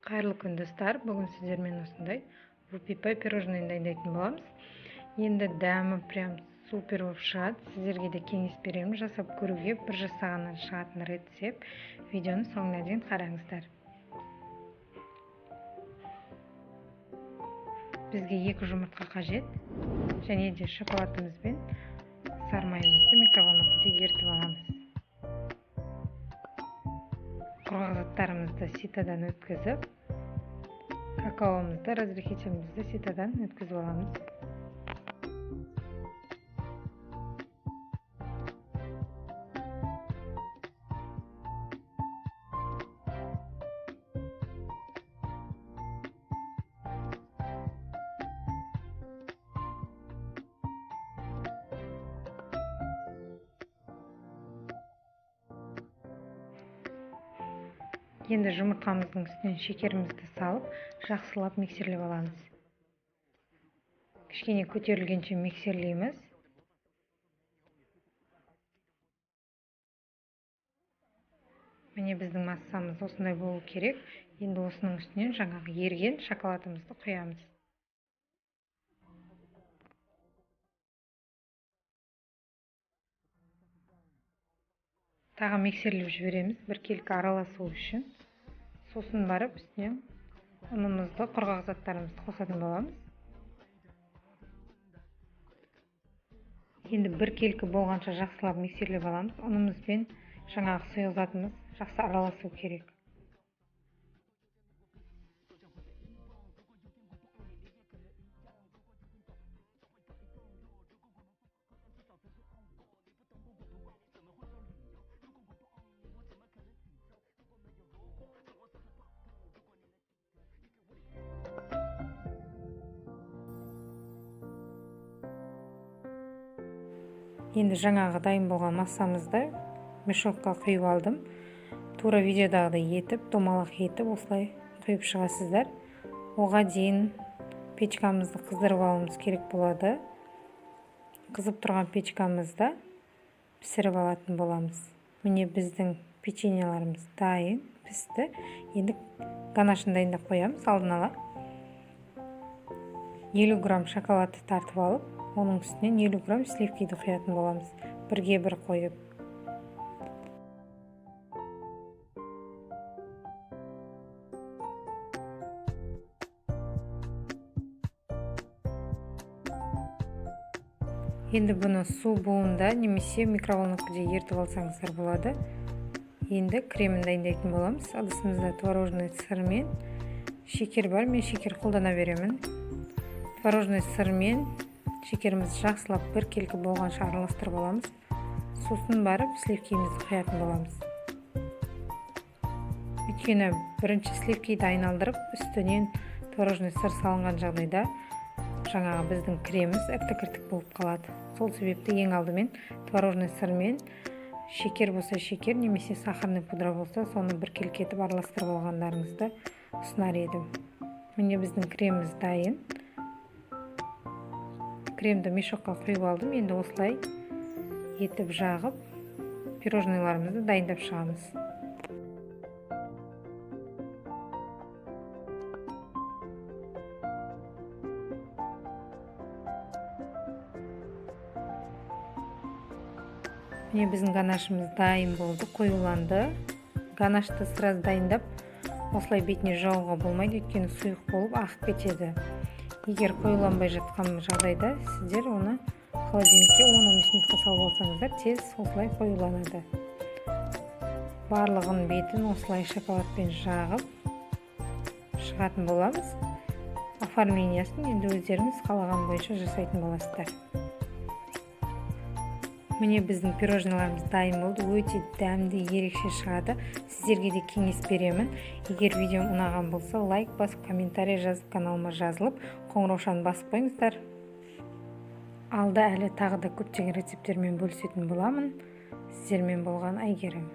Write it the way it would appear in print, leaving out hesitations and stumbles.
Қайырлы күн, достар! Бүгін сіздермен осындай вупи-пай пирожныйын дайындайтын боламыз. Енді дәмі прям супер болып шығады. Сіздерге де кеңес беремін жасап көруге. Бір жасағаннан шығатын рецепт. Видеоны соңына дейін қараңыздар. Бізге 2 жұмыртқа қажет. Және де шоколадымыз бен сары майымызды микроволновкада ерітіп аламыз. Құрғақ заттарымызды ситадан өткізіп, какаомызды, разрыхлителімізді ситадан өткізіп аламыз. Енді жұмыртқамыздың үстінен шекерімізді салып, жақсылап миксерлеп аламыз. Кішкене көтерілгенше миксерлейміз. Міне, біздің массамыз осындай болу керек. Енді осының үстінен жаңағы еріген шоколадымызды құямыз. Тағы миксерлеп жібереміз, біркелкі араласу үшін. Сосын барып үстіне ұнымызды, құрғақ заттарымызды қосатын боламыз. Енді біркелкі болғанша жақсылап миксерлеп аламыз. Ұнымыз бен жаңағы сұйық затымыз жақсы араласу керек. Енді жаңағы дайын болған массамызды мешокқа құйып алдым. Тура видеодағыдай етіп, домалақ етіп осылай құйып шығасыздар. Оға дейін печкамызды қыздырып алуымыз керек болады. Қызып тұрған печкамызда пісіріп алатын боламыз. Міне, біздің печеньеларымыз дайын, пісті. Енді ганашын дайындап қоямыз алдын ала. 50 грамм шоколадты тартып алып, оның үстінен 50 грамм сливкиді құятын боламыз, бірге бір қойып. Енді бұны су буында немесе микроволновкада ерітіп алсаңыздар болады. Енді кремін дайындайтын боламыз. Ыдысымызда творожный сыр мен шекер бар, мен шекер қолдана беремін. Творожный сыр мен шекерімізді жақсылап біркелкі болғанша араластырып аламыз. Сосын барып сливкимізді құятын боламыз. Өйткені бірінші сливкиді айналдырып, үстінен творожный сыр салынған жағдайда жаңағы біздің креміміз іртік-іртік болып қалады. Сол себепті ең алдымен творожный сыр мен шекер болса шекер, немесе сахарный пудра болса, соны біркелкі етіп араластырып алғандарыңызды ұсынар едім. Міне, біздің креміміз дайын. Кремді мешокқа құйып алдым. Енді осылай етіп жағып, пирожныйларымызды дайындап шығамыз. Міне, біздің ганашымыз дайын болды, қоюланды. Ганашты сразу дайындап, осылай бетіне жауға болмайды, өйткені сұйық болып ағып кетеді. Егер қоюланбай жатқан жағдайда сіздер оны холодильникке 10-15 минутқа салып алсаңыздар, тез осылай қоюланады. Барлығын бетін осылай шоколадпен жағып шығатын боламыз. Оформлениясын енді өздеріңіз қалаған бойынша жасайтын боласыздар. Міне, біздің пирожныйларымыз дайын болды. Өте дәмді, ерекше шығады. Сіздерге де кеңес беремін. Егер видеом ұнаған болса, лайк басып, комментарий жазып, каналыма жазылып, қоңыраушаны басып қойыңыздар. Алда әлі тағы да көптеген рецепттермен бөлісетін боламын. Сіздермен болған Әйгерім.